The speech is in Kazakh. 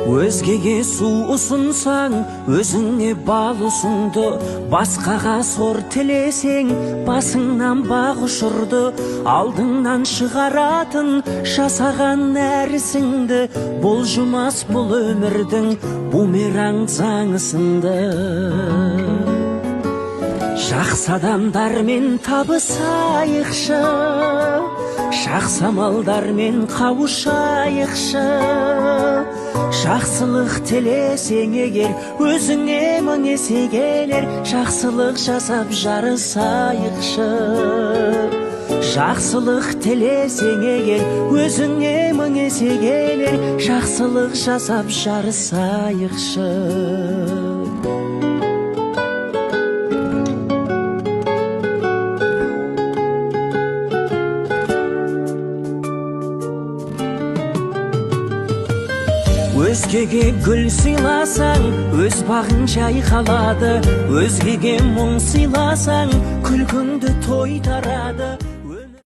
Өзгеге су ұсынсаң, өзіңе бал ұсынды. Басқаға сор тілесең, басыңнан бақ ұшырды. Алдыңнан шығаратын жасаған нәрсіңді, бұлжымас бұл өмірдің бумеранг заңысынды. Жақсы адамдармен табысайықшы, жақсы амалдармен қауышайықшы. Жақсылық тілесең егер, өзіңе мың есе келер. Жақсылық жасап жарысайықшы. Жақсылық тілесең егер, өзіңе мың есе келер. Жақсылық жасап жарысайықшы. Өзгеге гүл сыйласаң, өз бағың жайқалады. Өзгеге мұң сыйласаң, күлкіңді тойтарады.